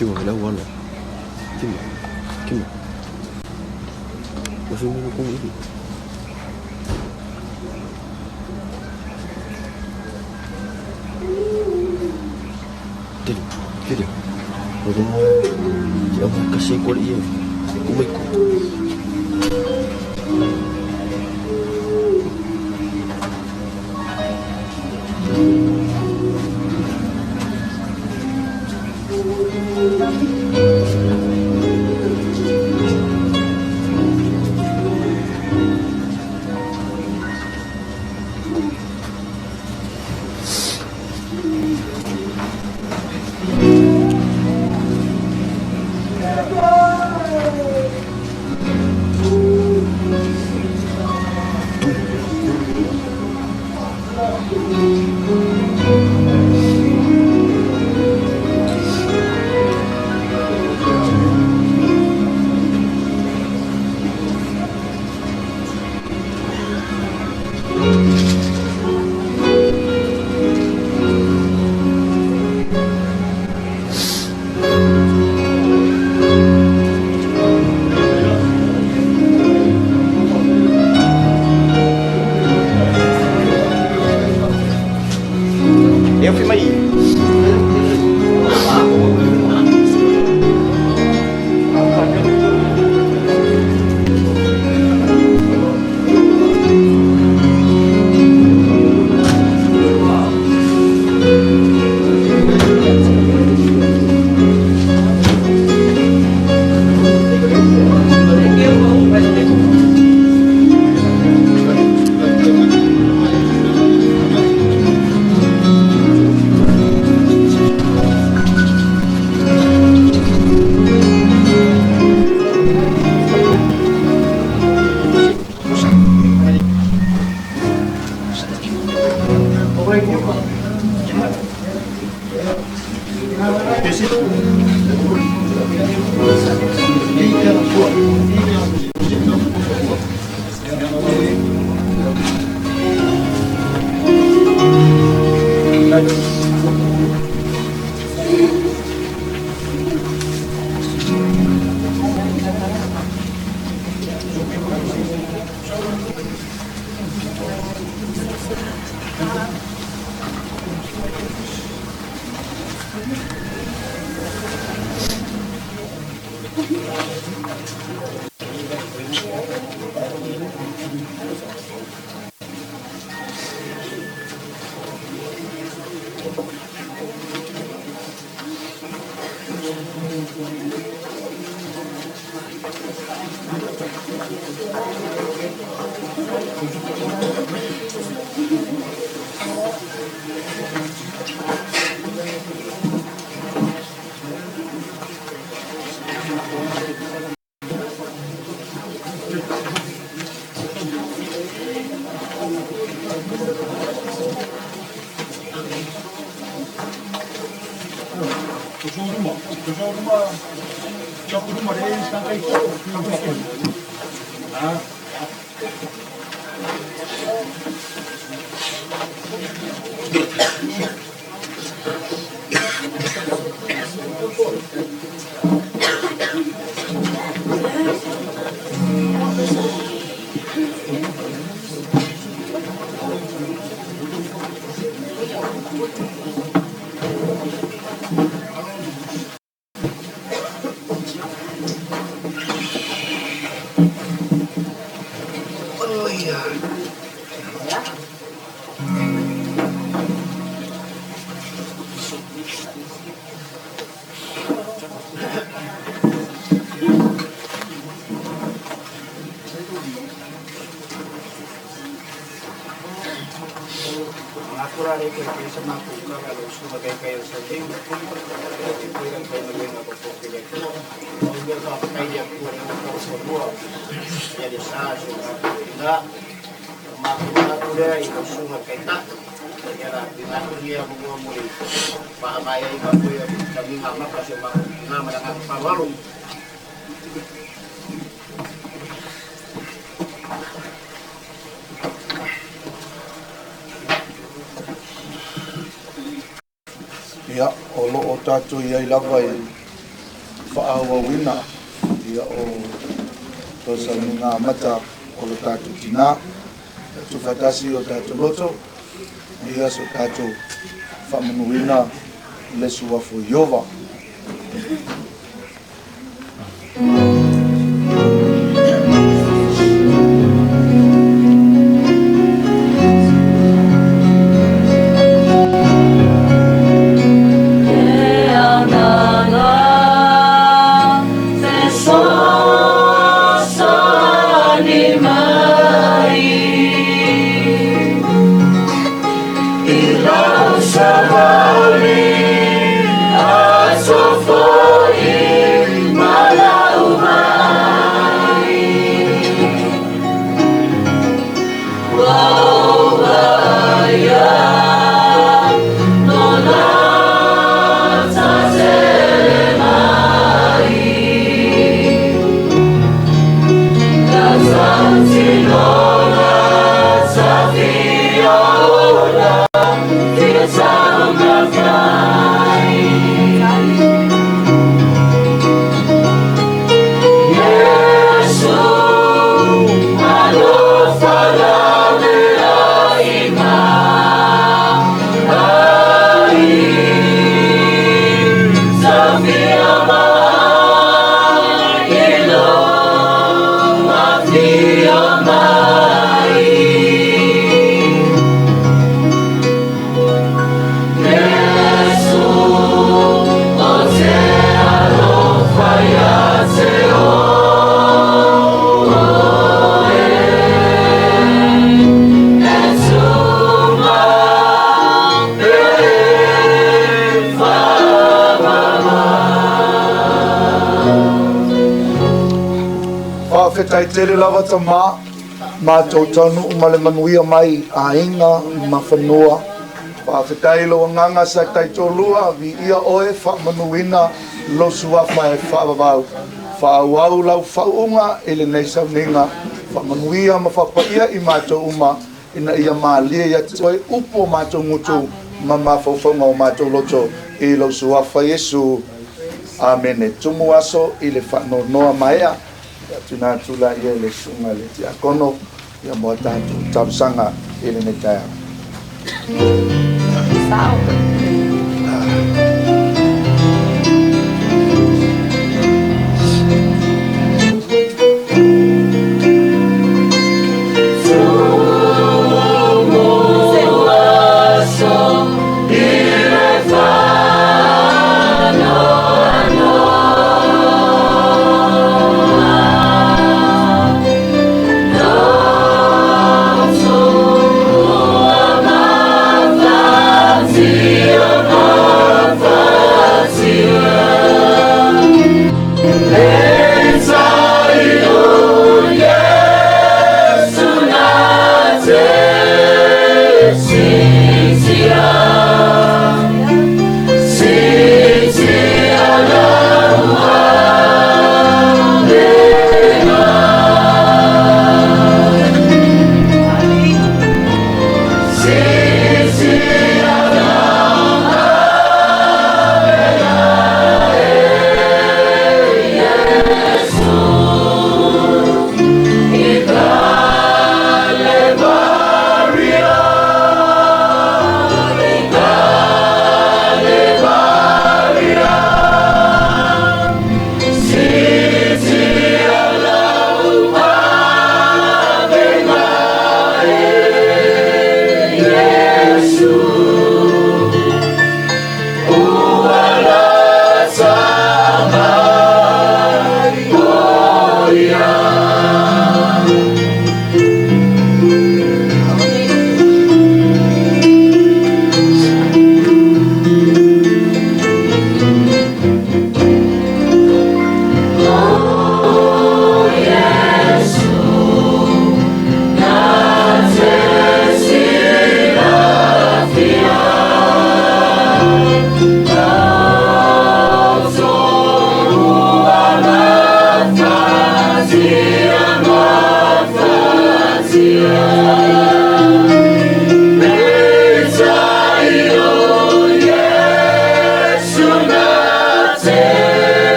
Cuma ada warna. Cuma. Cuma. Maksudnya aku ini. Tidak. Tidak. Ya Allah kasih kuat ia. Aku. Eu filmo aí. toe fai sa matou tala i lau Susuga Taitai o le Sauniga, faapea foi le aufaigaluega totofi a le Atua. Pau le mea faafetai i le Atua lea ua taufanua ia le sa o si o tatou tina. O matou manatu lea i lau Susuga i le Taitai, ia o le a tuuina atu lenei avanoa mo le faamaeaina foi o le sauniga amata a si o matou tina ma le agaga faaaloalo. Ia, o lo o tatou i ai lava i faaauauina ia o toe sauniga amata o lo tatou tina. Ia tuufaatasi o tatou loto, ia so tatou faamanuina le suafa o Ieova. Faafetai tele lava tama, matou taunuu ma le manuia mai aiga ma fanua. Faafetai lou agaga sa taitoalua, viia oe faamanuina lou suafa e faavavau. Faaauau lau faauuga i lenei sauniga, faamanuia ma faapaia i matou uma, ina ia malie ia te oe upu o matou gutu ma mafaufauga o matou loto i lou suafa Iesu. Amene. Tumu aso i le faanoanoa maea, ia tuuina atu laia i le susuga i le tiakono ia mo a tatou talosaga i lenei taeao.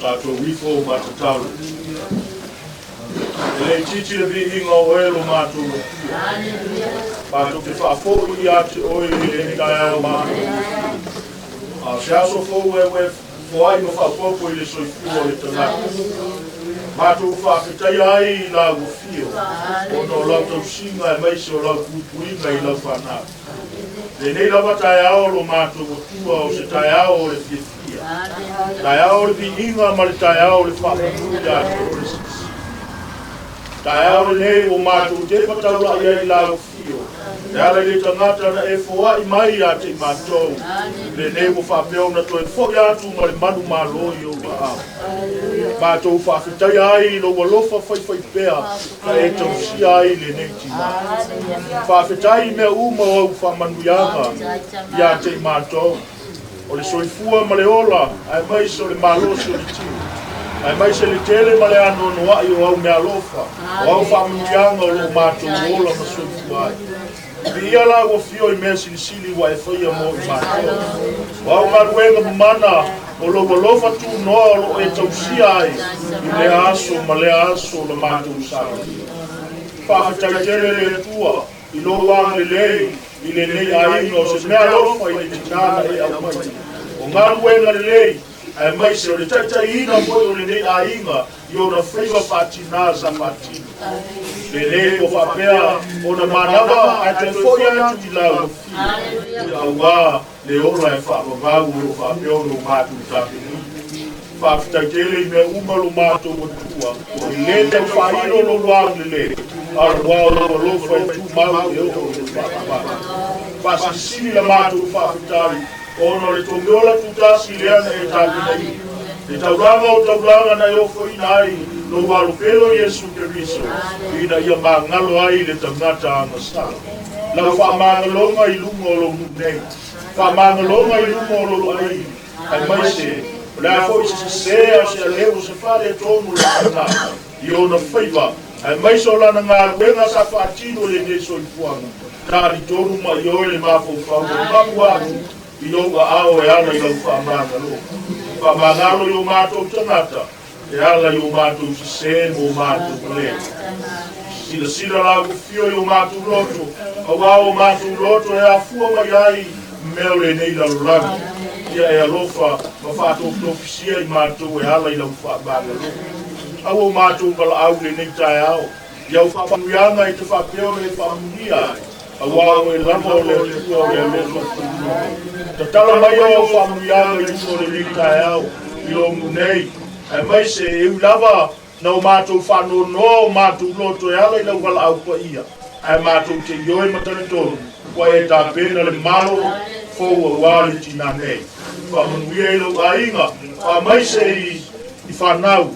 Tatou ifo ma tatalo. E le itiiti le viiga o Oe lo matou Atua. Matou te faafoi ia te Oe i lenei taeao matagofie. A o se aso fou e ua e foai ma faaopoopo i le soifua o le tagata. Matou faafetaia ai i lau afio, ona o lau tausiga aemaise o lau puipuiga i lau fanau. Lenei lava taeao lo matou Atua o se taeao o le fiafia, taeao o le viiga ma le taeao o le faamanu ia te Oe le Silisili. Taeao lenei ua matou tepa taula'i ai i lau afio, e ala i le tagata na e foai mai ia te i matou, lenei ua faapea ona toe foi atu ma le manumalo i ou aao. Matou faafetaia ai i lou alofa faifaipea na e tausia ai lenei tina. Faafetai i mea uma o au faamanuiaga ia te i matou, o le soifua ma le ola, aemaise o le malosi o le tino, aemaise le tele ma le anoanoai o au meaalofa, o au faamanuiaga o lo o matou ola ma soifua ai. Viia lau afio i mea silisili ua e faia mo i matou. O au galuega mamana o lou alofa tunoa o lo o e tausia ai i lea aso ma lea aso o la matou savaliga. Faafetai tele le Atua i lou agalelei i lenei aiga o se meaalofa i le tina na e aumaia. O galuega lelei aemaise o le taitaiina foi o lenei aiga i ona faiva faatina sa faatino. Lenei ua faapea ona manava ae toe foi atu i lau afio, auā le ola e faavavau o lo o faapea ona o matou tapenaina. Faafetai tele i mea uma lo matou Atua, e lē tau faailo lou agalelei, auā o lou alofa e tumau e oo i le faavavau. Faasilisili la matou faafetai ona o le togiola tutasi lea na e tapenaina, le taulaga o taulaga na e ofoina ai lou Alo pele o Iesu Keriso, ina ia magalo ai le tagata agasala. Lau faamagaloga i luga o lou nuu nei, faamagaloga i luga o lou aiga, aemaise o le a foi se sesē a o se aleu o se faaletonu o le tagata i ona faiva, aemaise o lana galuega sa faatino i lenei soifuaga, talitonu ma ioe le mafaufau o mapu atu i lou aao e ala i lau faamagaloga. Faamagalo i o matou tagata e ala i o matou sesē ma o matou valea. Silasila lau afio i o matou loto, auā o matou loto e afua mai ai mea o lenei lalolagi. Ia e alofa ma faatofutofisia i matou e ala i lau faamagaloga. Aua o matou valaau i lenei taeao, i au faamanuiaga e te faapea ona e faamanuia ai, auā o Oe lava o le Atua o le alofa tunoa. Tatala mai au faamanuiaga i luga o lenei taeao i lou nuu nei, aemaise e ui lava na o matou faanoanoa o matou loto e ala i lau valaau paia, ae matou te ioe ma talitonu ua e tapena le malo fou auā le tinā nei. Faamanuia i lou aiga, faamaise i fanau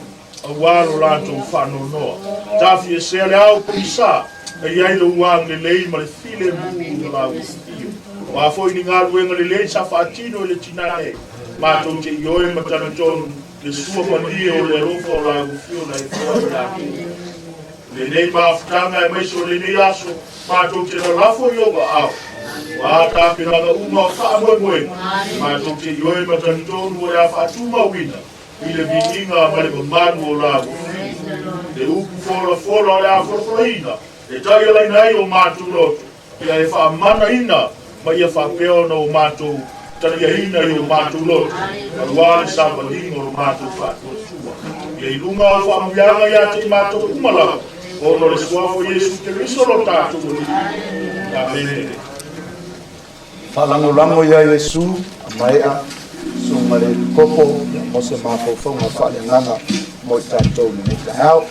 auā lo latou faanoanoa. Tafiesea le ao pogisa e i ai lou agalelei ma le filemu o lau afio. O a foi ni galuega lelei sa faatino i le tinā nei, matou te ioe ma talitonu le sua malie o le alofa o lau afio na e foai i latou. Lenei mafutaga aemaise o lenei aso, matou te lalafo i ou aao. Ua a tapenaga uma o faamoemoega, matou te ioe ma talitonu o le a faatumauina i le viiga ma le mamalu o lau afio. Le upu folafola o le a folafolaina e taialaina ai o matou loto, ia e faamanaina ma ia faapea ona o matou taliaina i o matou loto, auā le savaliga o lo matou faatuatua. Ia i luga o faamanuiaga ia te i matou uma lava, ona o le suafa o Iesu Keriso lo tatou Alii. Amene. Faalagolago ia Iesu a maea susuga le Epikopo ia mo se mafaufauga faaleagaga mo i tatou lenei taeao.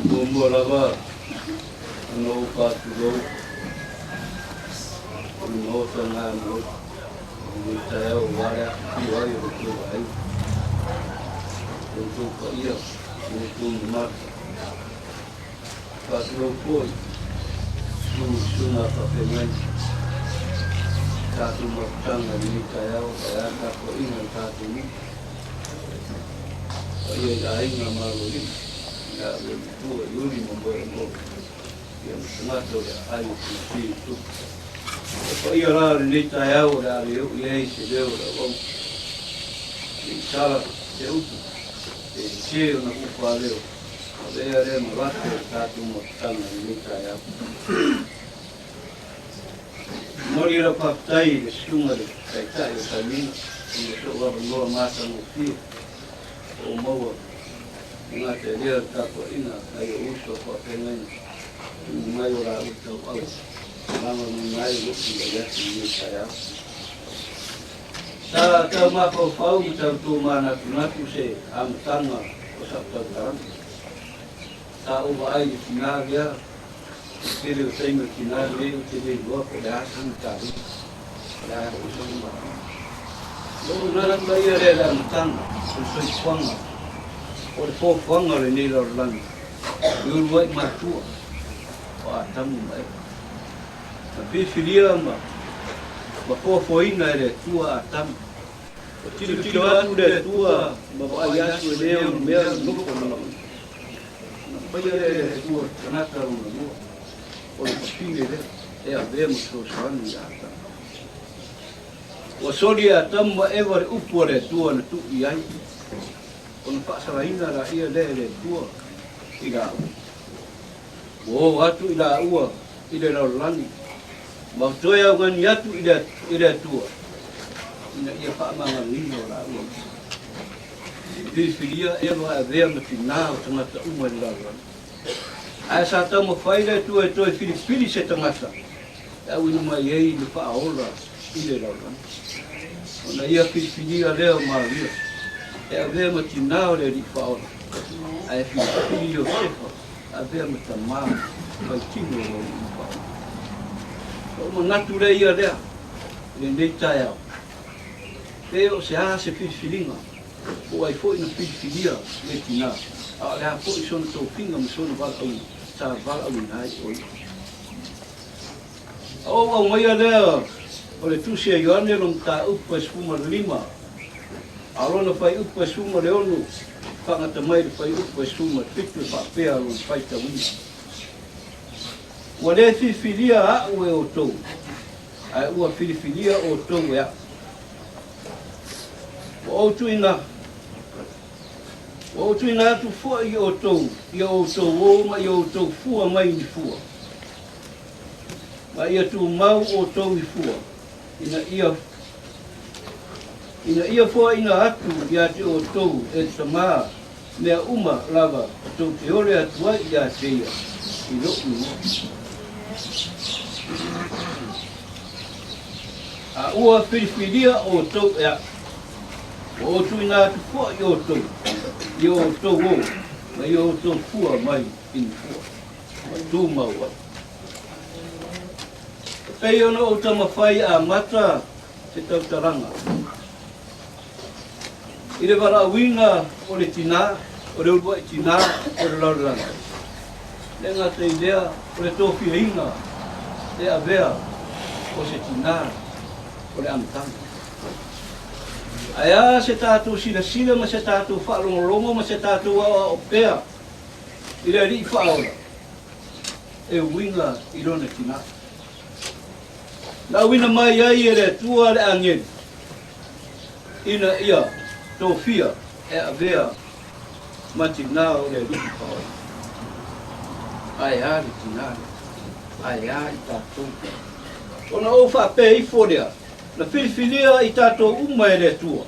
Muamua lava ona ou faatulou o le Maota na o lenei taeao aua le afifio ai o lo outou aiga, lo outou paia ma lo outou mamalu. Faatulou foi i susuga faafeagaiga i tatou mafutaga i lenei taeao ae a le tapuaiga a le tatou nuu. Paia i aiga ma aloalii, ia le matua i Uli ma Moemoe, ia ma tagata o le aai o Timosi i Tupu. O paia la o lenei taeao o le a le oo i ai se leo o le auauna. Ne i sala se upu, pe sese ona upu a leo, avea lea ma lafo o le tatou mafutaga i lenei taeao. Momoli lau faafetai i le susuga i le Taitai o Saimina ona o sou avanoa matagofie o ou maua e gata i lea o le tapuaiga a nai ou uso faafeagaiga tuuina mai o laua tauau lagolagoina ai lou tulai atu i lenei taeao. Sa tau mafaufau ma tau tomanatunatu se amataga o sau tautalaga. Sa ou vaai i le tina lea I le tele o taimi o tina nei ou te le iloa po o le a sana talia, o le a foi sona matua. Lou manatu ia lea i le amataga o le soifuaga, o le foafoaga o lenei lalolagi i uluai matua o Atamu ma Eva. Na filifilia ma foafoaina e le Atua Atamu. Ua tilotilo atu le Atua ma vaai atu e le onomea le nofo a lona Ona faia lea e le Atua tagata lona lua, o le fafine lea e avea ma fesoasoani ia Atamu. Ua soli e Atamu ma Eva le upu a le Atua na tuu i ai, ona faasalaina laia lea e le Atua i laua. Ua o atu i laua i le lalolagi, ma toe augani atu i le Atua ina ia faamagaloina o laua uso. Filifilia Eva e avea ma tinā o tagata uma i le lalolagi. Ae sa taumafai le Atua e toe filifili se tagata e auina mai ai le faaola i le lalolagi. Ona ia filifilia lea o Maria e avea ma tinā o le Alii Faaola, ae filifili Iosefa e avea ma tamā faitino o le Alii Faaola. Ona ou manatu lea ia lea i lenei taeao, Pe o se a se filifiliga, po o ai foi na filifilia le tina, a o le a foi sona tofiga ma sona valaauina, sa valaauina ai o ia. A ou aumaia lea o le Tusi a Ioane lona mataupu e 15, a o lona fuaiupu e 16, faagata mai le fuaiupu e 17 e faapea lona faitauina, Ua le filifilia a'u e outou, ae ua filifilia outou e a'u. Ua ou tuuina Ua ou tuuina atu foi i outou ia outou ō ma ia outou fua mai ni fua, ma ia tumau outou i fua, ina ia ina ia foaina atu ia te outou e le Tamā mea uma lava tou te ole atu ai ia te ia i loʻu igoa. A ua filifilia outou e aʻu, ua ou tuuina atu foi outou i o outou ō ma i o outou fua mai i ni fua, ma tumau ai. E pei ona ou taumafai e amata se tautalaga i le valaauina o le tinā, o le uluai tinā o le lalolagi. Le gata i lea, o le tofiaina e avea o se tinā o le amataga. Ae a se tatou silasila ma se tatou faalogologo ma se tatou aoao pea i le Alii Faaola e uiga i lona tinā. Na auina mai ai e le Atua le agelu ina ia tofia e avea ma tinā o le Alii Faaola. Ae a le tinā lea? Ae a i tatou? Ona ou faapea ifo lea, na filifilia i tatou uma e le Atua.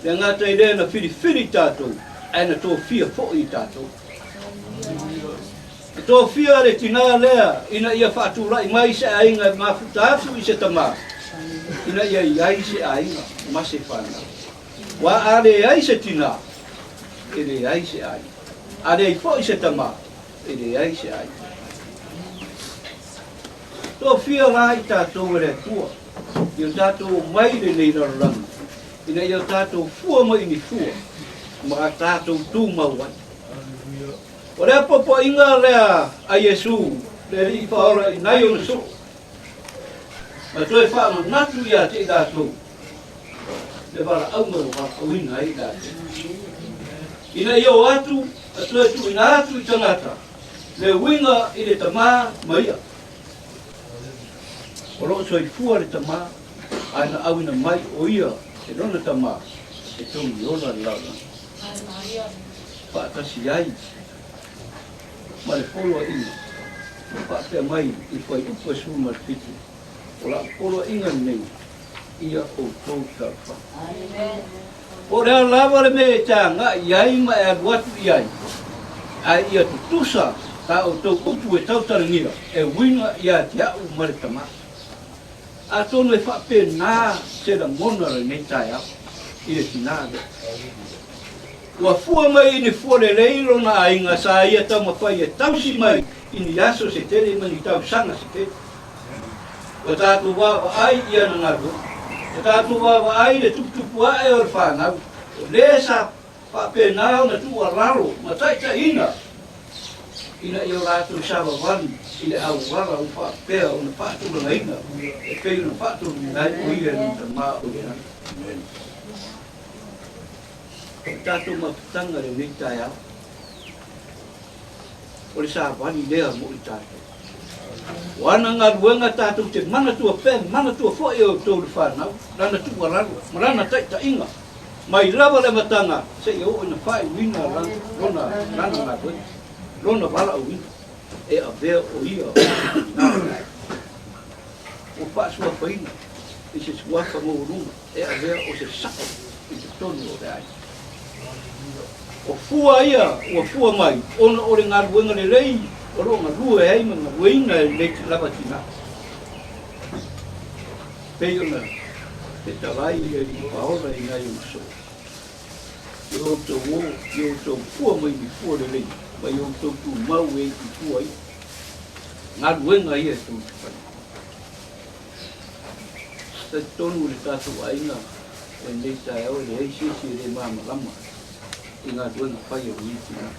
Le gata i lea na filifili i tatou, ae na tofia foi i tatou. E tofia le tinā lea ina ia faatulai mai se aiga e mafuta atu i se tamā, ina ia i ai se aiga ma se fanau. Ua a leai se tinā, e leai se aiga. A leai foi se tamā, e leai se aiga. Tofia la i tatou e le Atua, i o tatou omai i lenei lalolagi, ina ia o tatou fua mai i ni fua, ma a tatou tumau ai. O le apoapoaiga lea a Iesu, le Alii Faaola i nai ona soo, na toe faamanatu ia te i latou le valaauga ua valaauina ai i latou, ina ia o atu ma toe tuuina atu i tagata le uiga i le Tamā ma ia. O lo o soifua le Tamā, ae na auina mai o ia e lona Tamā e togi ola le lalolagi. Faatasi ai ma le poloaiga ua faapea mai i Fuaiupu e 17, O lau poloaiga lenei ia outou talofa. Po o le a lava le mea e te agai i ai ma e alu atu i ai, ae ia tutusa tā outou upu e tautalagia e uiga ia te au ma le Tama. Atonu e faapena se lagona lenei taeao i le tinā lea. Ua fua mai i ni fua lelei lona aiga sa ia taumafai e tausi mai i ni aso se tele ma ni tausaga se tele. Ua tatou vaavaai i ana galuega, ua tatou vaavaai i le tuputupu ae o le fanau, o le sa faapena ona tuualalo ma taitaiina ina ia o latou savavali i le auala ua faapea ona faatulagaina e pei ona faatoluina ai o ia e lona Tama o i lagi. O le tatou mafutaga i lenei taeao, o le savali lea mo i tatou. O ana galuega tatou te manatua pea, manatua foi e outou le fanau, lana tuualalo ma lana taitaiga, mai lava le amataga seia oo ina faaiuina lona lana galuega, lona valaauina e avea o ia o le Ua faasuafaina i se suafa maualuga e avea o se sao i totonu o le aiga. O fua ia ua fua mai ona o le galuega lelei o lo o galue ai ma galueina e lenei lava tinā. Pei ona fetalai le Alii Paola i nai ona soo, I outou ō, i outou fua mai ni fua lelei, ma i outou tumau e i fua ia. Galuega ia e tou te fai. Talitonu le tatou aiga i lenei taeao e leai se isi e le malamalama i galuega fai a lenei tina.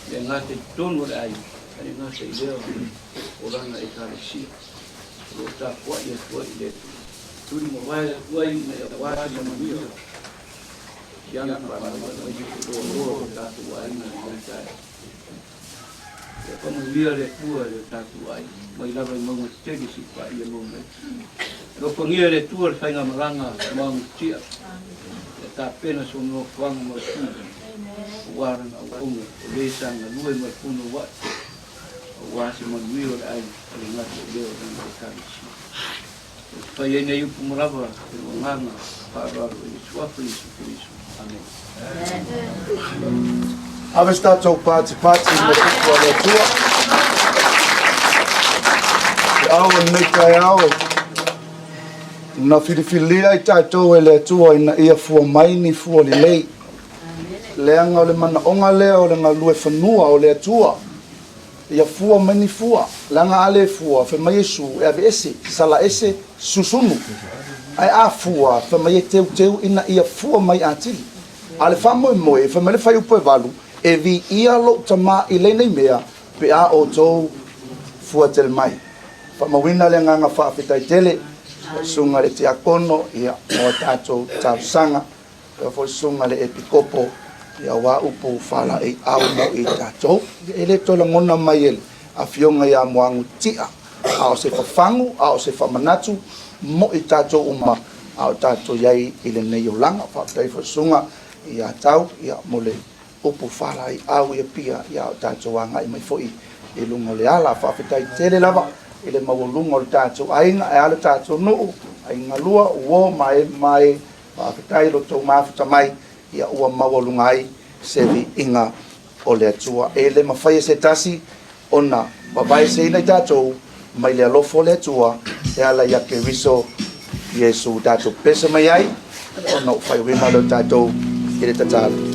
E le gata i totonu o le aiga, ae le gata i lea o lana Ekalesia. O lo o tapuai atu ai i le Atua. Tulimavae atu ai ina ia aua se manuia o si ana fanau aemaise le loaloa o lo tatou aiga i lenei taeao. Ia faamanuia le Atua i lo tatou aiga, mai lava i mauga tetele seia paia mauga iti. Alofagia e le Atua le faigamalaga a Muagututia, ia tapena sona nofoaga mautu aua lana auauna o le sa galue ma le punouai aua se manuia o le aiga e le gata i lea o lana Ekalesia. Ou te fai ai nei upu ma lava i lou agaga faaaloalo i le Suafa Iesu Keriso. Amene. Ave se tatou patipati mo upu a le Atua. Te ao o lenei taeao, na filifilia ai tatou e le Atua ina ia fua mai ni fua lelei. Leaga o le manaoga lea o le galue fanua o le Atua. Ia fua mai ni fua, leaga a le fua, fai mai Iesu e aveese, sala ese, susunu. Ae a fua, fai mai e teuteu ina ia fua mai atili. A le faamoemoe, fai mai le fuaiupu e 8, e viia lou Tama i lenei mea, pe a outou fua tele mai. Faamauina le agaga faafetai tele, susuga i le Tiakono, ia, mo a tatou talosaga. Faapea foi susuga i le Epikopo aua upu faalaeiau mo i tatou. E le toe lagona mai e le Afioga ia Muagututia, a o se fafagu, a o se faamanatu mo i tatou uma a o tatou i ai i lenei olaga. Faafetai foi susuga ia Tau mo le upu faalaeiau i Apia a o tatou agai mai foi i luga o le ala. Faafetai tele lava i le maualuga o le tatou aiga, ae a le tatou nuu, aiga lua, uo ma e ma e. Faafetai lo outou mafuta mai, ia ua maualuga ai se viiga o le Atua. E le mafai e se tasi ona vavaeseina i tatou mai le alofa o le Atua e ala ia Keriso Iesu tatou pese mai ai ona ou faaiuina lea o tatou i le tatalo.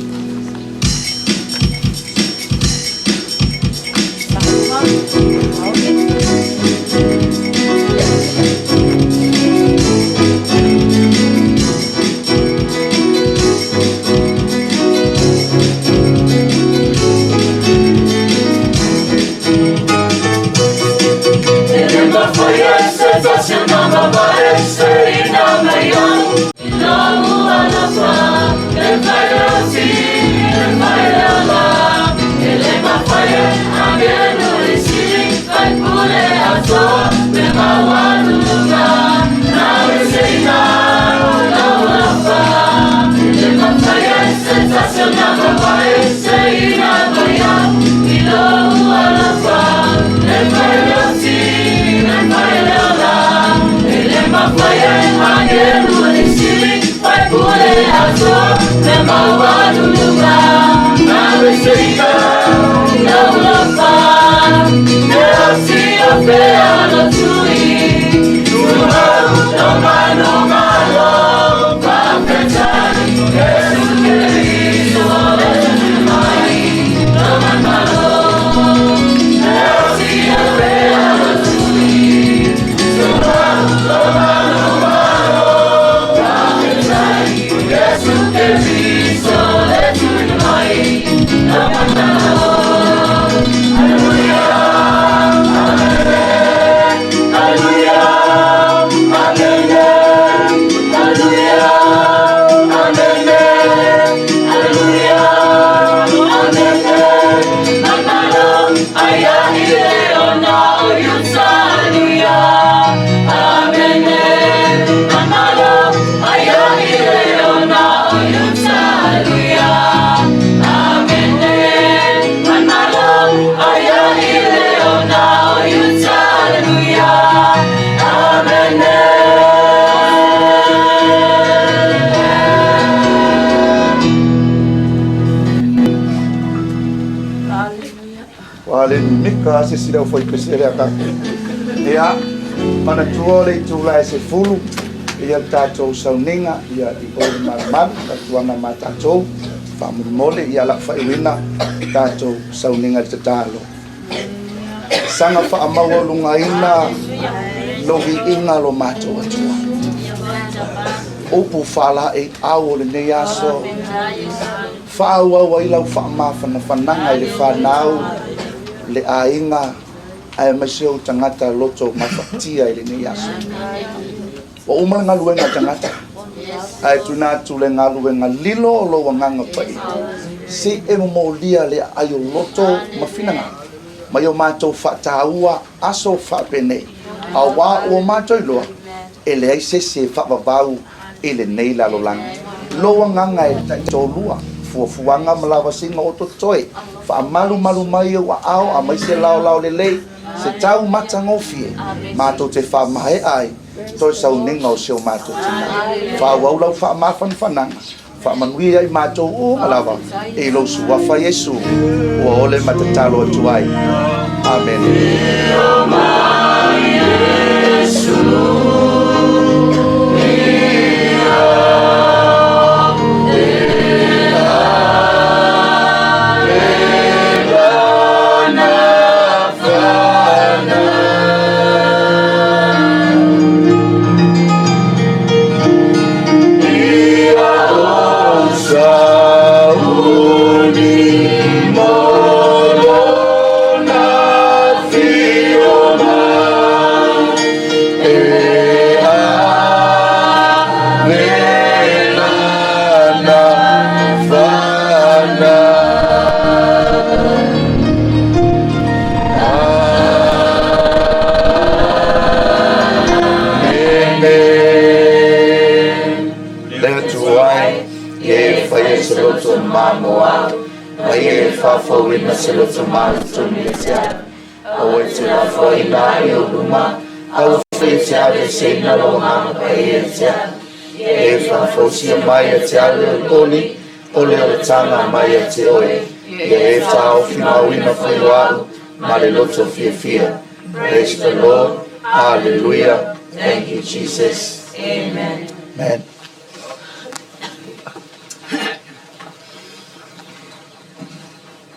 Ua le mimita lava se isi le aufaipese lea tatou. Ia, manatua o le itula e 10 ia le tatou sauniga ia i o i le malumalu, tautuana ma tatou faamolemole ia lau faaiuina tatou sauniga i le tatalo. Saga faamaualugaina lo viiga lo matou Atua. Upu faalaeiau o lenei aso. Faaauau ai lau faamafanafanaga i le fanau, le aiga, Aemaise ou tagata loto mafatia i lenei aso. Ua uma le galuega a tagata, ae tuuina atu le galuega lilo o lou Agaga Paia. Se i e momolia le aai o loto ma finagalo mai o matou faataua aso faapenei, auā ua matou iloa e leai se isi e faavavau i lenei lalolagi. Lou Agaga e taitolua, fuafuaga ma lavasiga o totoe, faamalumalu mai ou aao aemaise laolao lelei, se tau matagofie matou te faamaea ai toe sauniga o si o matou tina. Faaauau lau faamafanafanaga, faamanuia ia i matou uma lava i lou suafa Iesu, ua ole ma tatalo atu ai. Amene. Le Atua e, ia e faia se loto mamoa, ma ia e faafouina se loto mautonu ia te au. Aua e te lafoaina ai ou luma, aua foi e te aveeseina lou Agaga Paia ia te au. Ia e faafousia mai ia te au le olioli, o le olataga mai ia te oe. Ia e taofimauina foi o au ma le loto fiafia. Praise the Lord. Hallelujah. Thank you, Jesus. Amen. Amen.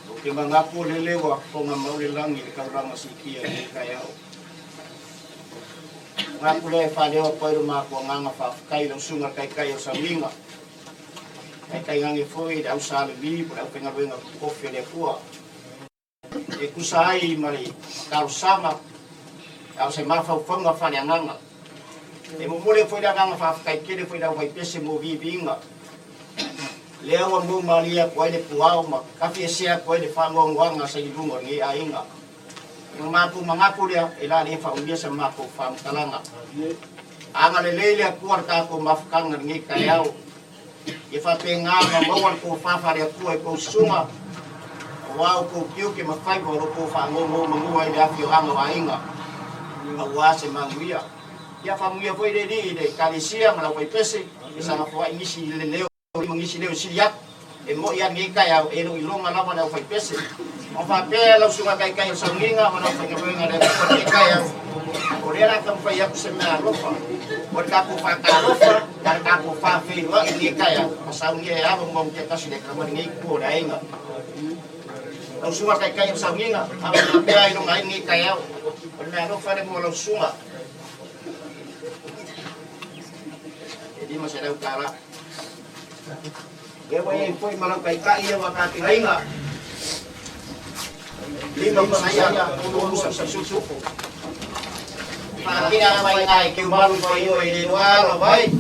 Ou te manatu o lele ua fofoga mau le lagi i le taulaga siitia i lenei taeao. Manatu lea e faaleo atu ai lo matou agaga faafetai i lau Susuga i le Taitai o le Sauniga, taitainane foi i le au Sa Levi po o le aufaigaluega totofi a le Atua, e tusa ai ma le talosaga a o se mafaufauga faaleagaga. E momoli foi le agaga faafetai tele foi i le auvaipese mo viiviiga. Lea ua mou malie atu ai le puao ma tafiesea atu ai le faanoanoaga sa i luga o lenei aiga. O le matou manatu lea, e la le faaumia sa matou faamatalaga. Agalelei le Atua i le tatou mafutaga i lenei taeao. Ia faapena ona maua le tofa faale-Atua i tou susuga, aua outou tiute ma faiva o lo outou faanonomanu ai i le afioaga o aiga, aua se manuia. Ia faamanuia foi le Alii i le Ekalesia ma le aufaipese, e saga foai nisi leo ma nisi leo e sili atu. E moi lava lenei taeao, e le o iloga lava le aufaipese. Ona faapea lau susuga taitai o le sauniga ma le aufaigaluega a le Atua i lenei taeao, o lea o le a taumafai atu se mea alofa, o le tatou faatalofa ma le tatou faafeiloai i lenei taeao, ma saunia e alo ma Mutiatasi le kama lenei itu o le aiga. Lau susuga taitai o le sauniga, a o faapea ai iloga ai lenei taeao, o le mea alofa lea mo lau susuga. E $500. Lea ua i ai foi ma lau taitai ia ua tapenaina. Lima pusaia, ulu musa susufu. Whakakea mai ai ke umalu mai oe i le noa ala mai.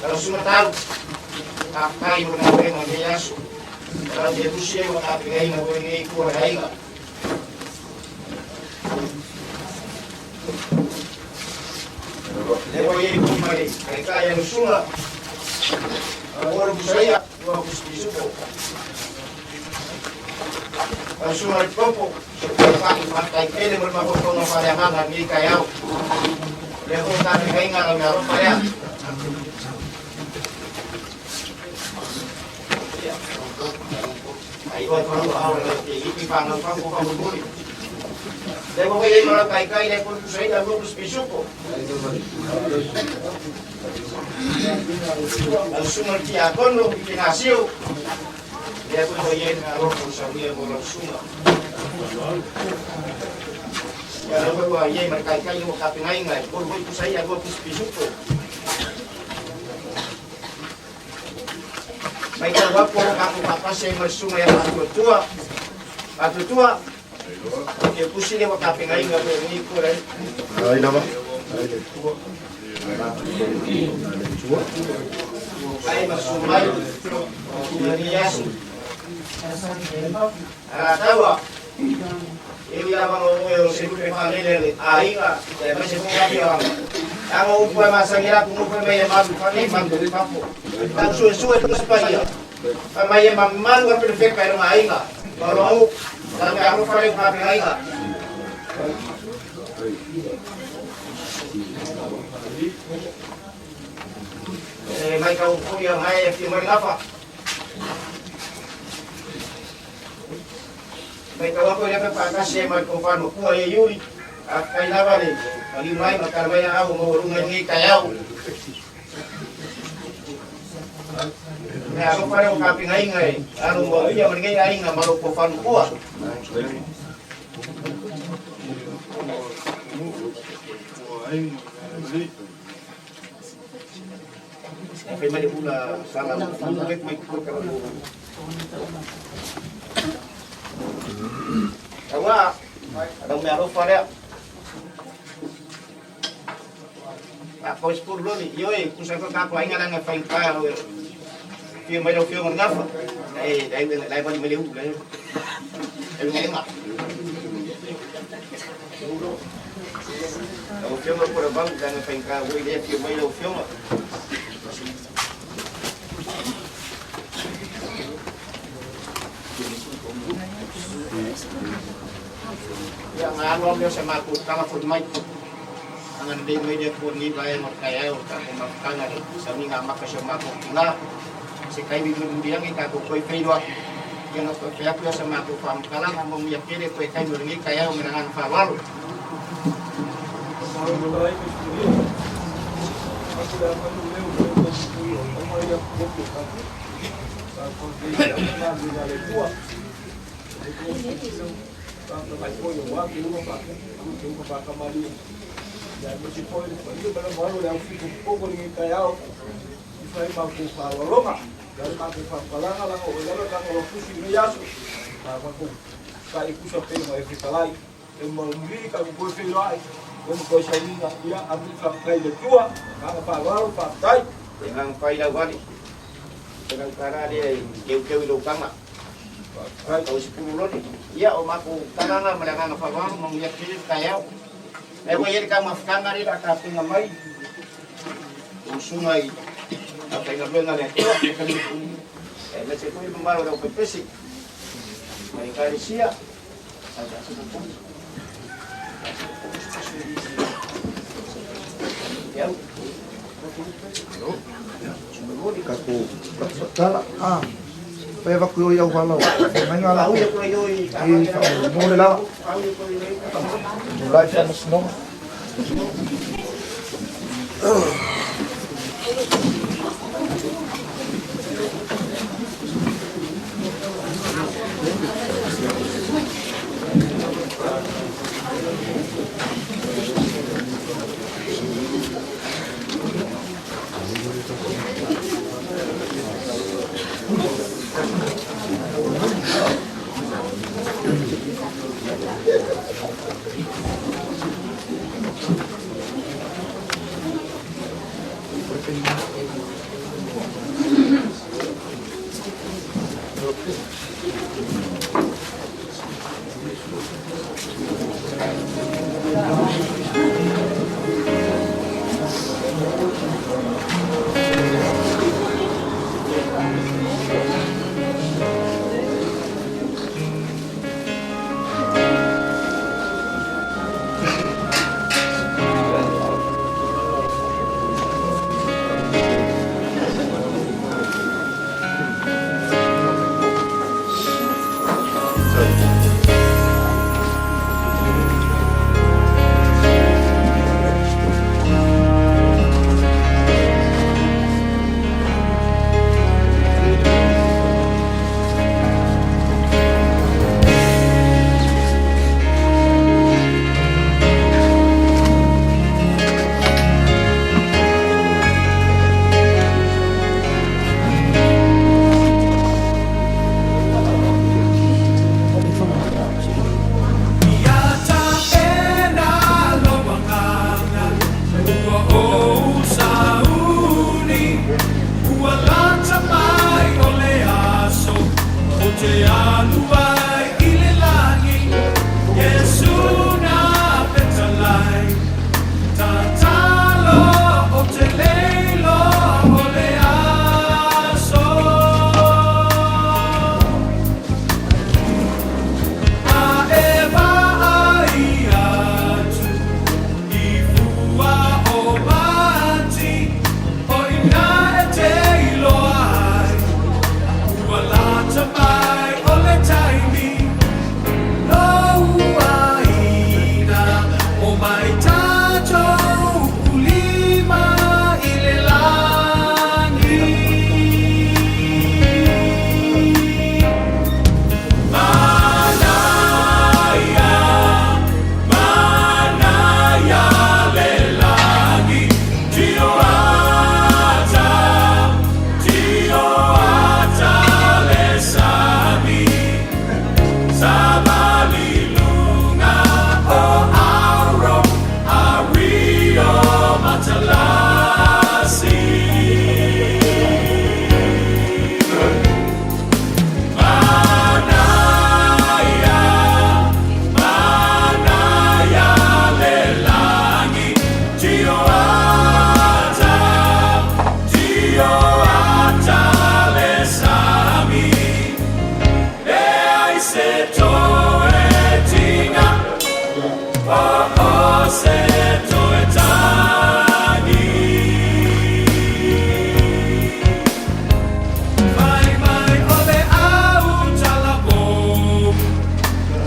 Lau sumatau, faafetai mo le galuega i lenei aso. Lau te tusi e ua tapenaina foi lenei itu o le aiga. Lea ua i ai foi ma le taitai a Lusuga, ua Pusaia, ua Pusipisupo. Lau Susuga i le Topo, faafetai tele mo le mafaufauga faaleagaga i lenei taeao. O lea foi tapenaina lau meaalofa lea. Ai ua falu au le te iti whanau whanau whanau. Le ua i ai ma lau taitai le foi Pusaia, ua Pusipisupo. Lau susuga i le Tiakono i Kenasio, lea foi ua i ai le meaalofa ua saunia mo lau susuga. Ia lea foi ua i ai ma le taitai ua tapenaina e tolu foi pusaia, lua pusi pisupo. Matau atu o lo tatou faatasi ai ma le susuga ia Faatuatua. Atutua, ke pusi le wakapengainga mo ni ko rai. Ai lava. Ai le tua. Ai le tua. Ai masumai. Mariasu. Alataua. E ui lava ngo o se lupe whanele le aiga, e mai se fonga pia wanga. Anga upu e masangi la kungu mai e malu whane, malu te papo. Tau sue sue tu se paia. Fa mai e mamalu ka pere wheka e runga aiga. Malo au, tau me aro whare wha pe aiga. E mai ka upu ia mai e whia mai ngafa. Mai ka wako ia pe whakase mai ko whanu kua e yuri. A kai lava le, mali mai makara mai au mo runga ngi kai au. Me aro whare o kapinga inga e, aro mo ia maringa ia inga malo ko whanu kua. E whai mai hula sala mo mai ko ka mo. Tawa, ada me aro whare. A ko spur lo ni, yo e kusa ko ka ko inga nanga whai ka ro. Fio mai ro fio ngafa. Dai dai dai bali mai hu le. E ngai nga. O fio mo por bang dang whai ka wo ile fio mai ro fio. Ia ngalo leo se maku kama fut mai. Angan dei mai dia pun ni lai mo kaya o ka ko makanga ni sa ni nga maka se maku na se kai bi mun biang ka ko koi fei doa. Yang ko fei aku sa maku fam kala mo mi kere ko kai mo ni kaya o menangan fa walu. Dengan fai lau wali. Dengan kara dia keu-keu i lukanga. Kau 10 loni. Ia o maku tananga melanganga fa walu mo mi kere kaya. E ko yeri ka mafkanga ri ka pinga mai. Usunga i. Ka pinga benga le tua. E me se koi maro ro pepesi. Mai karisia. Ada sepupu. Ya. Ka ko tala a. Pe va ku yo wala. Mai nga la. Au yo ko yo i. I mo le la. Lai fa mas no. O se toe tagi. Fai mai o le au talavou,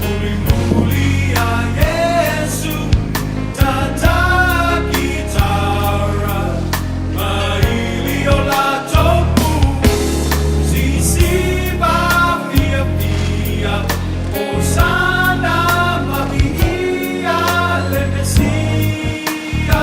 Mulimuli a Iesu, tata kitara, maili o latou pu, sisiva fiafia, Hosana ma viia le Mesia.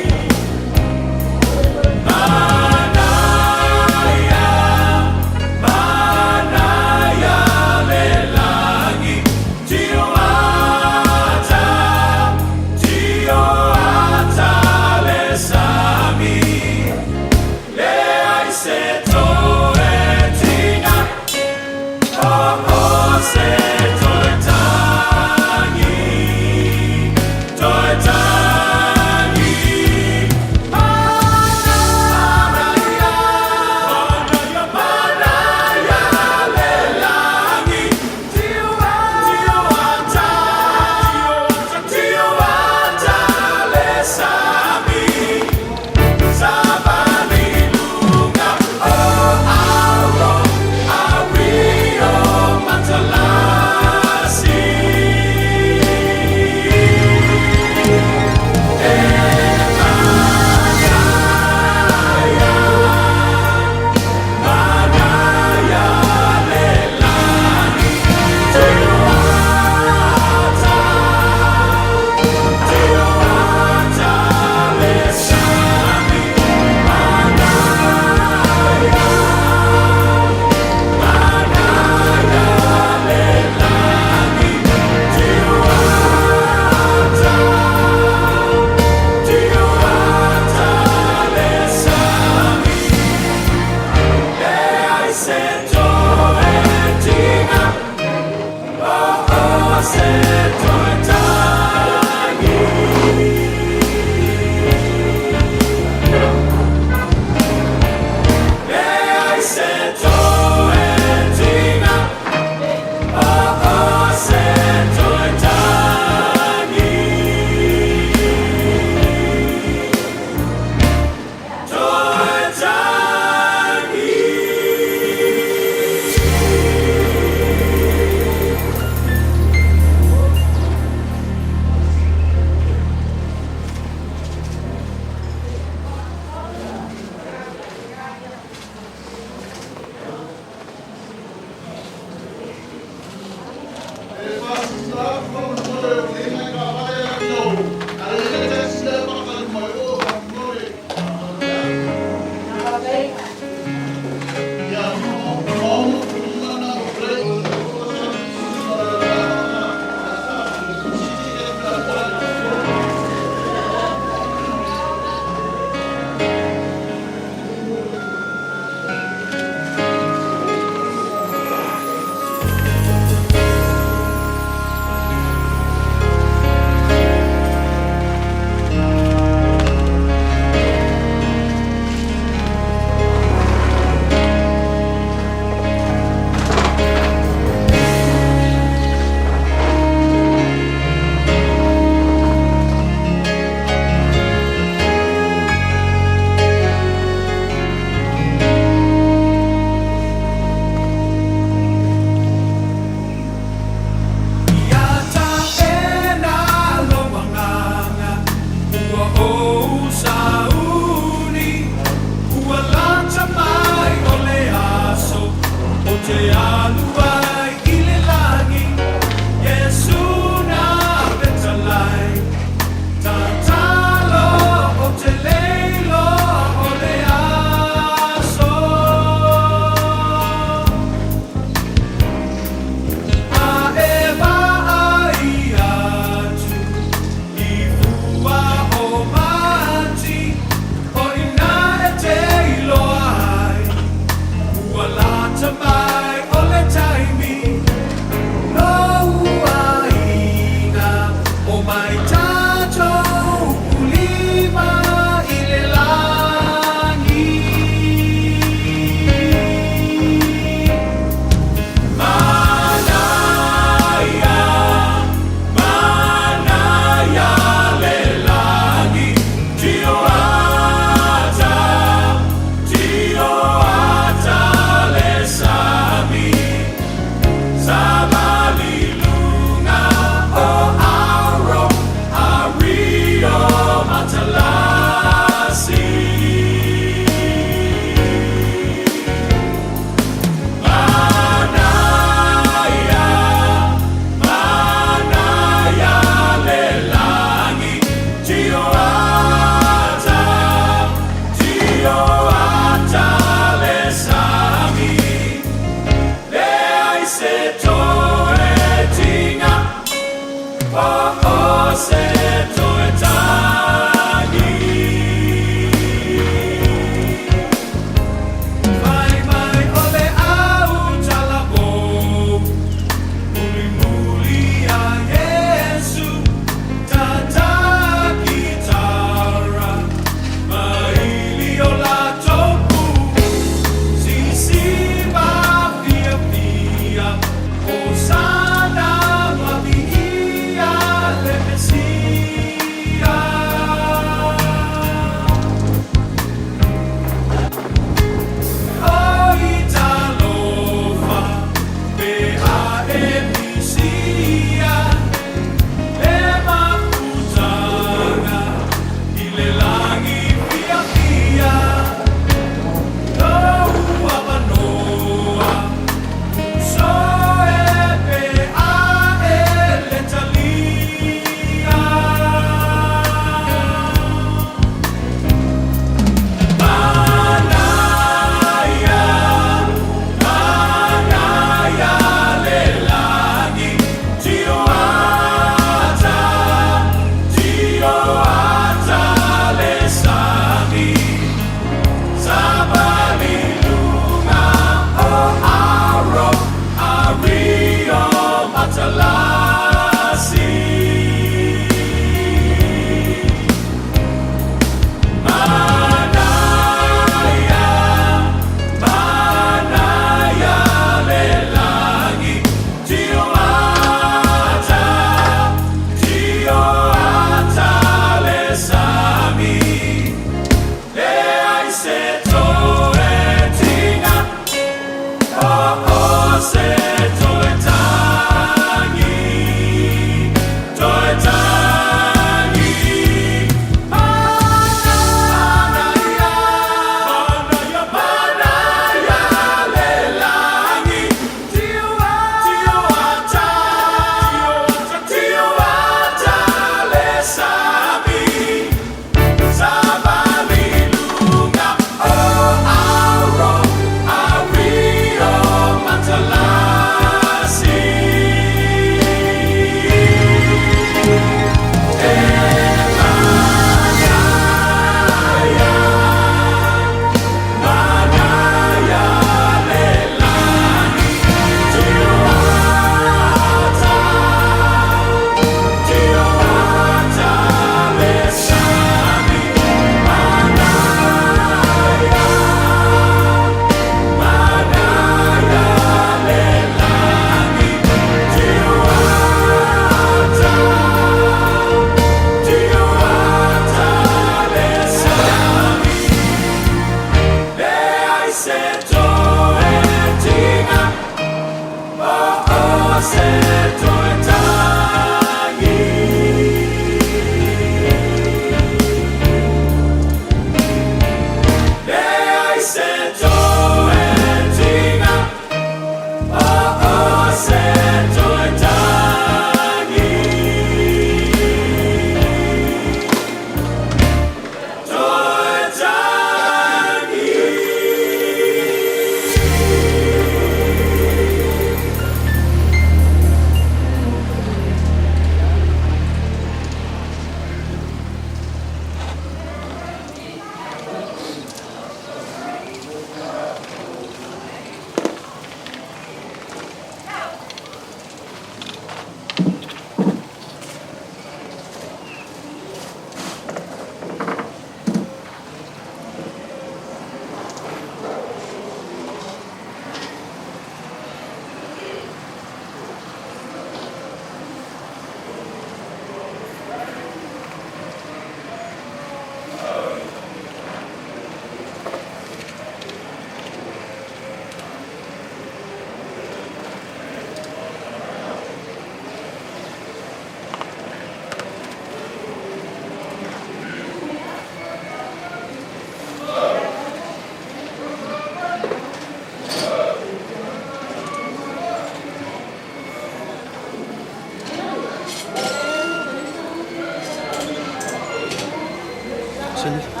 Salut.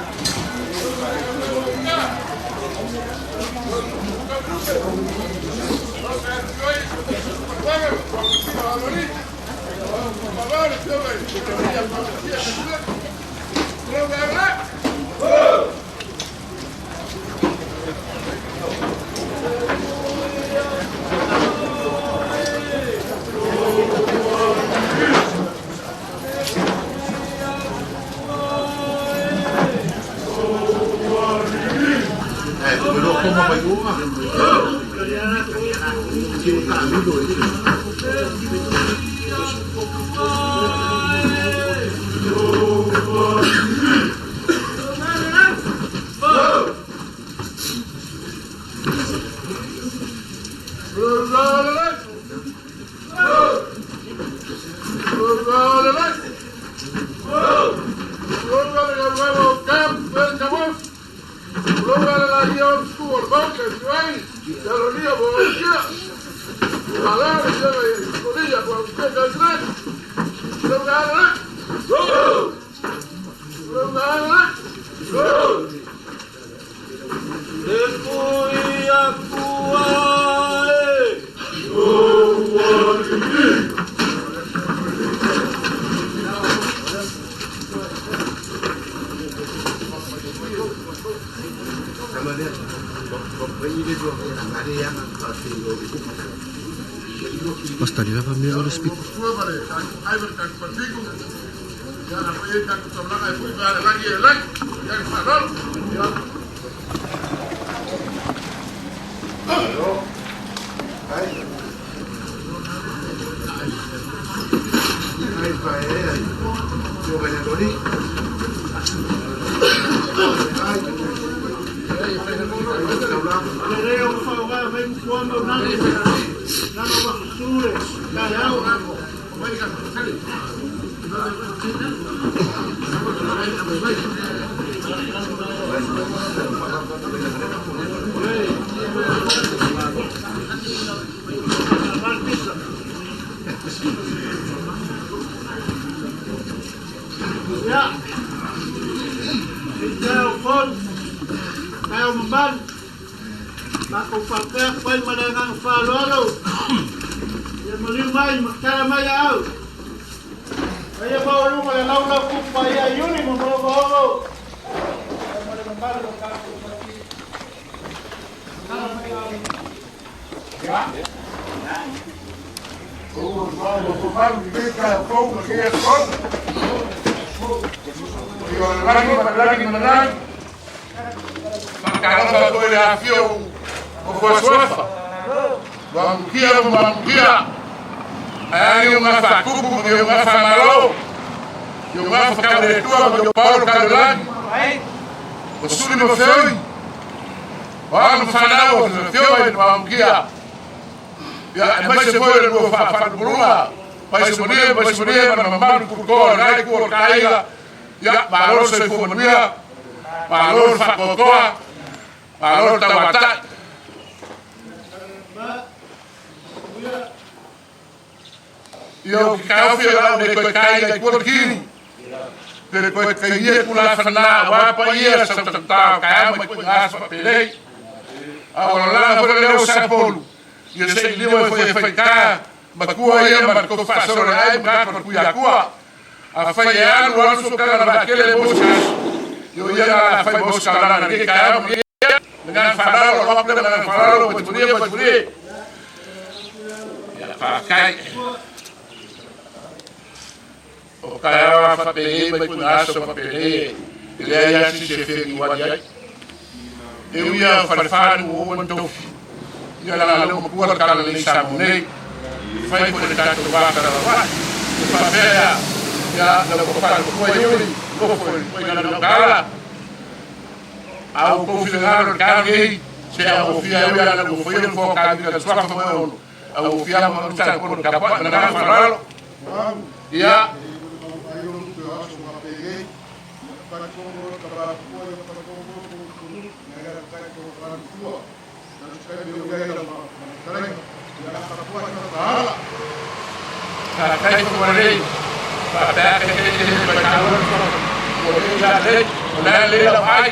O le a lelei lau vaai.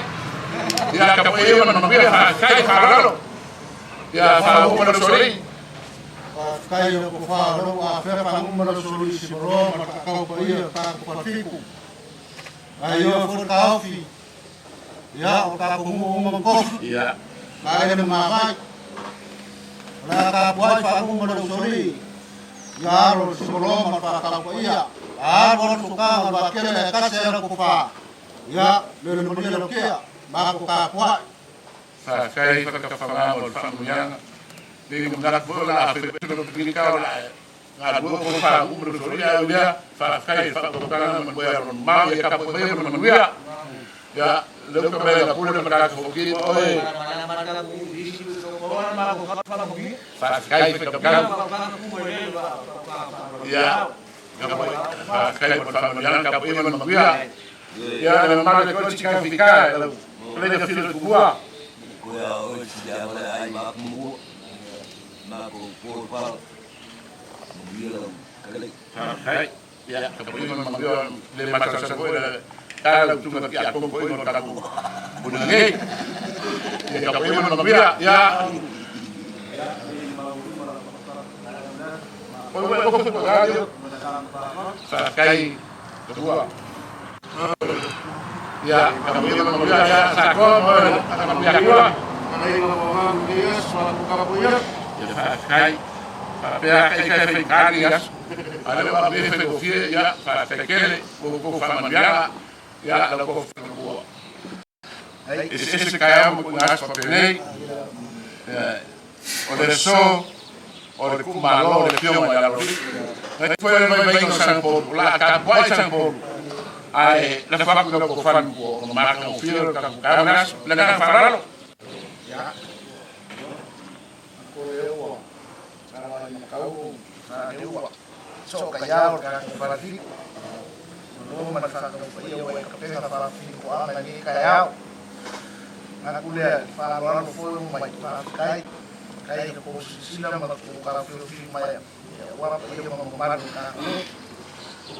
Ia tapuai ia ma le manuia, faafetai, faaaloalo. Ia faauu ma le usoalii. Faafetai i lau tofa o lea ua afea faaguma lau usoalii Simoloa ma le taakau paia o le tatou Falefitu. Ae ioe foi le taofi, ia o le tatou nuu uma ma tofi, Kaele ma Gavai. O le a tapuai faaguma lau usoalii ia alo le Simoloa ma le faatau paia. Alo atu sotaga o le vaatele ae tasi ai lau tofa, ia lele manuia lau tia, matou tapuai. Faafetai Fakafamaga mo le faamanuiaga. Nei manatu foi o le a fai lo pinika o le a galue o ko faauu ma le usoalii ae ui lea faafetai i le faautautaga ma le moe alo mamao ia tapuai maia ma le manuia. Ia lea ua mai la pule ma tatou foki ma oe. Faafetai faitautau. Ia faafetai mo le faamanuiaga tapuai ma le manuia. Ia le mamalu e koe tika fika lau pele filo tumua. Koe a oe si a wale ai ma mua ma ko ko pala manuia lau kalei. Faafetai. Ia tapuai ma le manuia le matasasa foi le tala tunga ki a kongo foi no tatou puna nei. Ia tapuai ma le manuia. Ia Oi oi ko ko radio. Faafetai tua. Ia tapuai ma le manuia ia sa ko mo manuia tua. Ia faafetai. Faapea kai kai fai kani aso. A lea ua ave faigofie, ia, faafetai tele mo kou faamanuiaga, ia, lau kofi falelua. Eseese taeao ma kuuga aso faapenei, ia, o le aso o le tuumalo o le Afioga ia Lalovi. Nai foi le vaivaiga o Sagapolu, o le a tapuai Sagapolu, ae lafo atu i lau tofa le matua ona matagofie o le tatou taeao le aso. Le agaga faaaloalo. Ia, So ka iau le tatou Falefitu, malo ma le faataupaia ua e kapega faafilikoaga i lenei taeao. Manatu lea i le faaaloalo foi ua mai, faafetai, faafetai i la tou silasila ma la tou taofilofili mai aua paia ma mamalu o le tatou nuu.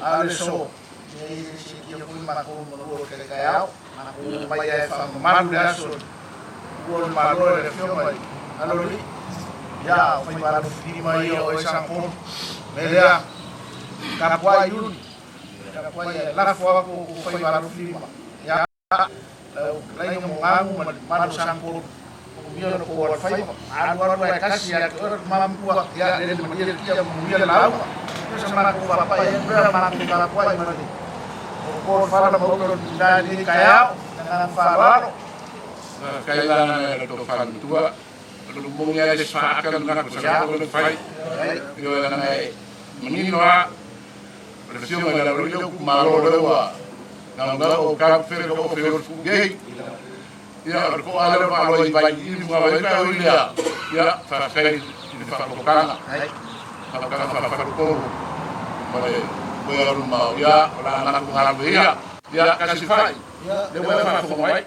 A o le aso, ia e le siitia foi matou i malua o le taeao, matou omai lava e faamamalu le aso i tua o le Malo e le Afioga i Aloalii, ia o faiva alofilima ia o oe Sangapolo. O le mea lea, tapuai Iuli, tapuai ae lafo atu o outou faiva alofilima, ia lau fetalaiga Mogagu ma le mamalu o Sangapolo, manuia lo tou alofaiva, alualu ae tasi ia te oe le tama matua, ia lele malie le tia ma manuia le lauga. O sa matou faapai atu lea, matou tapuai ma le o fala ma uta o le i lenei taeao, le agaga faaaloalo. Faafetai la i la tofa matua. O le moni lava e faata le manatu o Samoa le fai. Ioe leaga e manino lava o le afioga i le Aloalii lea ua tuumalo lea ua naunau o tau fele ka ofe o le tuu nei. Ia o le toa lea o le malo i vai i muga vai ka oi lea. Ia faafetai i le faatototaga. Faatototaga faafaletolu ma le moe alu mao. Ia o le a matou galue ia. Ia kasi fai. Lea ua e faafofoga mai.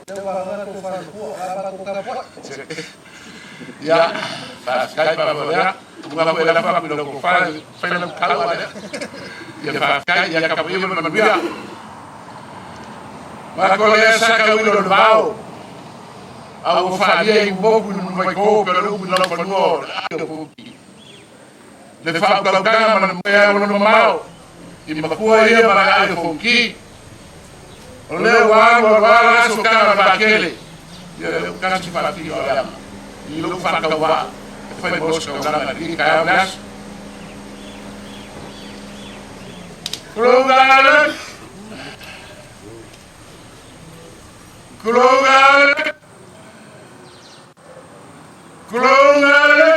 Ia, faafetai papa lea. Tunga foi lafo atu i lau tofa, fai lau taua lea. Ia faafetai, ia tapuai ma le manuia. Matou lea sa tauilo le vao. A ua faalia i moku i Nunuvaito pe o le upu i laufanua o le ate o Futi. Le faautautaga ma le moea o lona mamao i matua ia ma le ae o Fonoti. O lea ua alu alu lava la sotaga o le vaatele, ia lea ua tasi faafia o le ama i lou faatauvaa e fai mo se taulaga i lenei taeao le aso. Tulou le! Tulou le! Tulou le!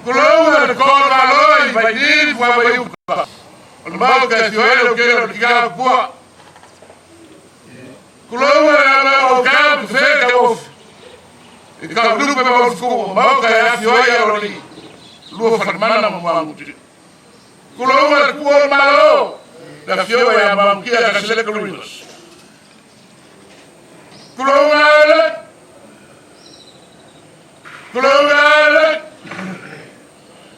Tulou le toa malo i Vailili Fuavaiuta. O le mau ka fio ele o ke o le ka pua. Tulou le ama o ka tu fe ka of. I ka lupe ma o fuku o mau ka ya fio ai o li. Lua whanamana ma muanguti. Tulou le kua o malo. La fio ya mamukia ka sele kaluinas. Tulou le! Tulou le!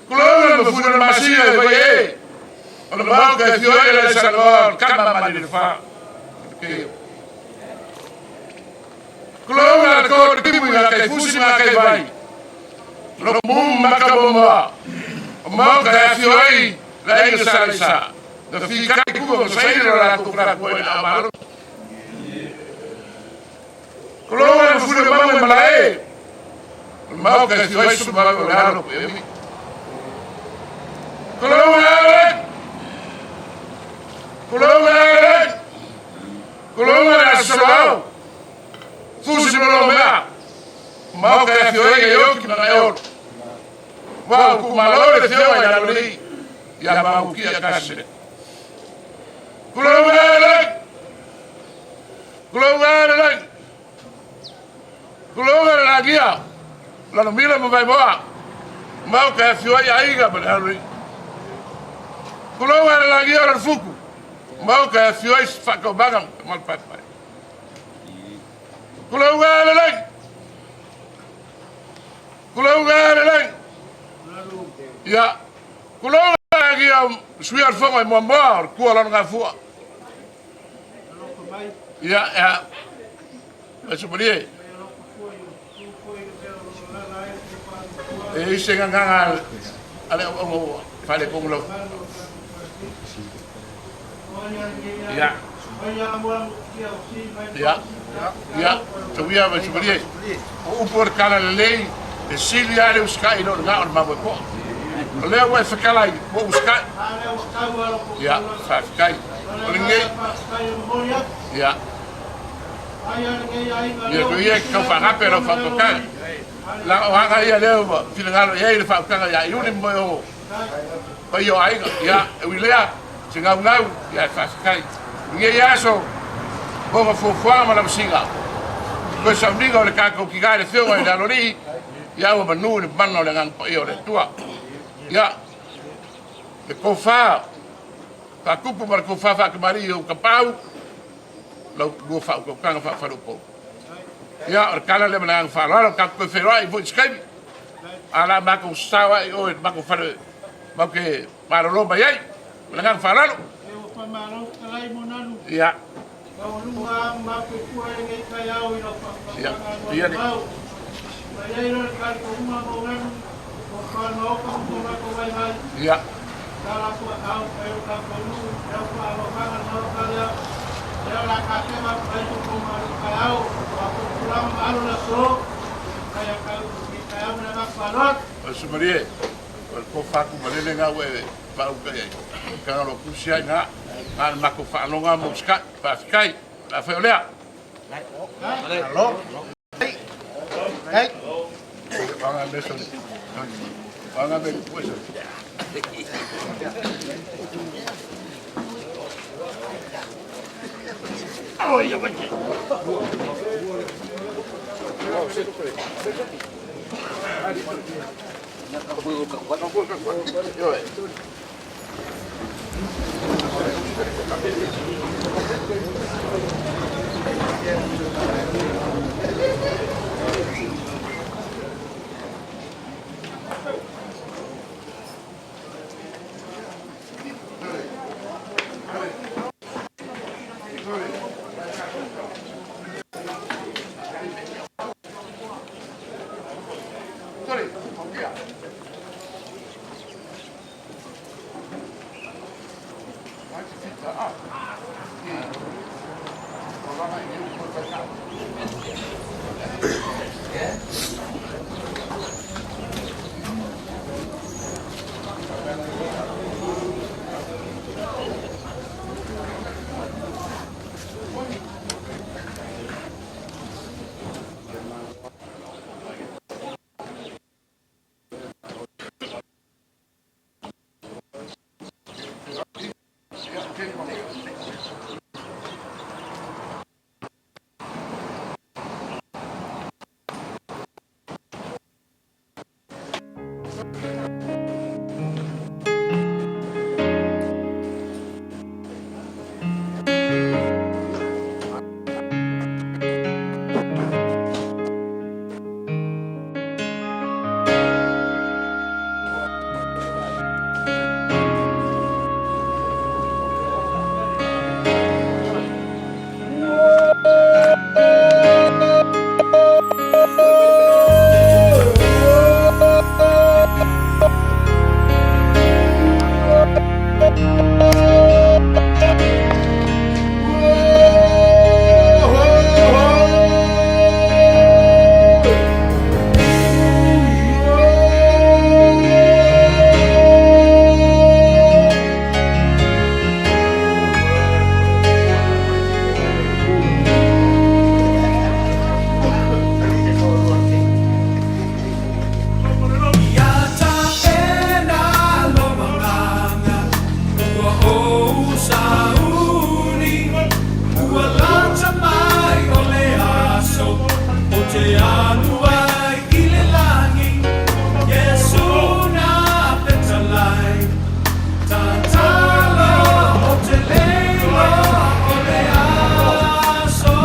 Tulou le mafuna le masia e vai e. O le mau ka fio ai le salwa kama ma le fa. Ke. Kulonga le ko le kimu nga kai fusi nga kai vai. Lo mum makamomoa. O mau ka afio ai la inga sa Na fi kai kuko sa ira la ko fra ko na malo. Kulonga le fule mau malae. Mau ka afio ai su mau la lo ko emi. Kulonga le. Kulonga le. Kulonga le solao. Fusi lo mea. Mau ka afio ai yo ki na yo. Wau ku malo le fio ai la lei. Ya mau ki a kase. Kulonga le. Kulonga le. Kulonga le la gia. La no mila mo vai moa. Mau ka afio ai aiga ma le lei. Kulonga le la gia la fuku. Mau ka afio ai fa ko baga mal pat pat. Kulonga le le. Kulonga le le. Ya. Kulonga gia sui al fongo i mua mua kua lona ngā fua. Ya, ya. Aso malie. E ise nga nganga ale o fale konglo. Ya. Ya. Ya. Tawia ma sumalie. O upu o kala lei e sili ale uskai no nga o mamu ko. O lea ua e whakalai mo uskai. Ya, whawhikai. O le nge. Ya. Ia ko ia kau whangape rau whakokanga. La o hanga ia leo ma whilangalo ia i le whaukanga ia iuni mo o. Pa ia o aiga. Ya, e ui lea, se ngau ngau, ia e whawhikai. Nge ia aso, monga fuafuaga ma lausiga. Koe sauniga o le kākou ki gai le whionga i le alolii, ia ua manu le mana o le ngang pa ia o le tua. Ia, le kōwhā, whakupu ma le kōwhā whakamari o ka pau, lau lua whaukaukaga whaawharupou. Ia, o le kala le mana ngang whaaloalo, ka koe wheroa i voi skaimi. A la mako sawa i oe, mako whare, mau ke marolo mai ai, mana ngang whaaloalo. Ia. Ia, ia ni. Ia. O sumarie, o le kōwhaku malele ngā ue whauka ai. Ka ngalo kusi ai ngā, ngā mako whaalonga mo skai, whawhikai, la whai o lea. Alo. Hey. Wanga me sone. Wanga me kuesa. Oh, ia mai. Te alu ai i le lagi, Iesu na fetalai. Tatalo o te leiloa o le aso.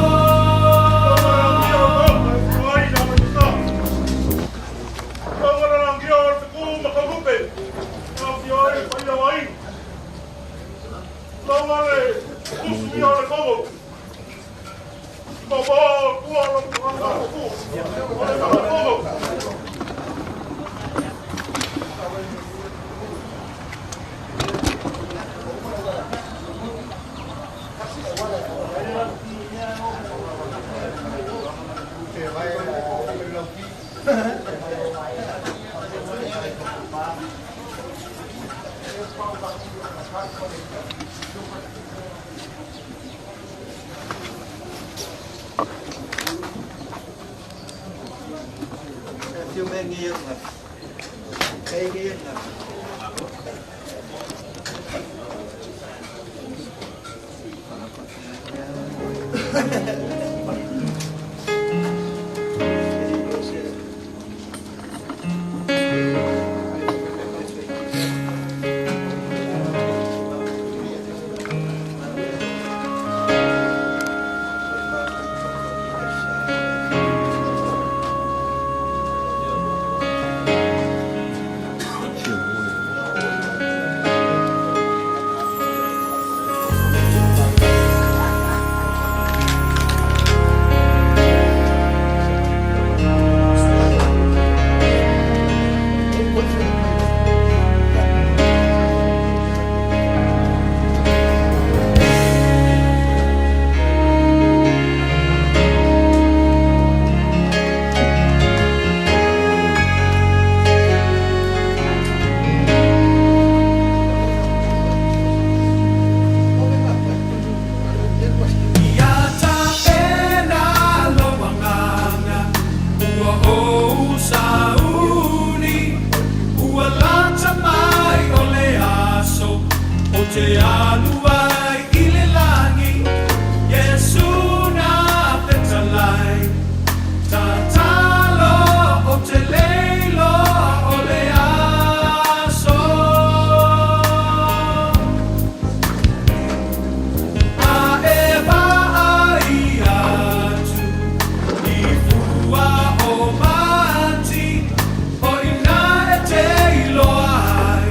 Ia tapena lou agaga, ua ou sauni, ua lata mai o le aso, ou te alu ai i le lagi, Iesu na fetalai. Tatalo o te leiloa o le aso. A e vaai atu i fua o manti, o i ina e te iloa ai,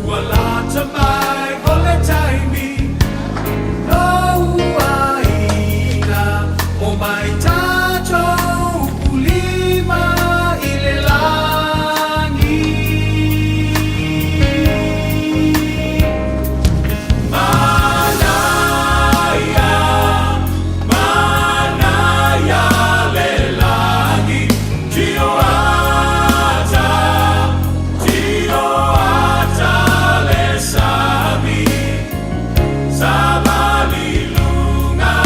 ua lata mai o le taimi, lou aiga, omai tatou pulima i le lagi. Manaia, manaia le lagi, tio ata, tio ata le sami, savali i luga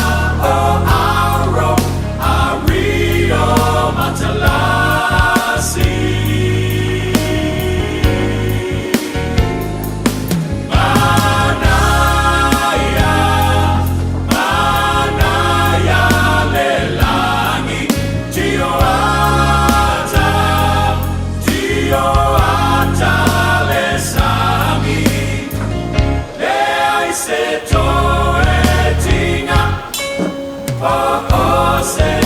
o auro, ari o matalasi. Manaia, manaia le lagi, tio ata, tio ata le sami, leai se toe tiga, o o se.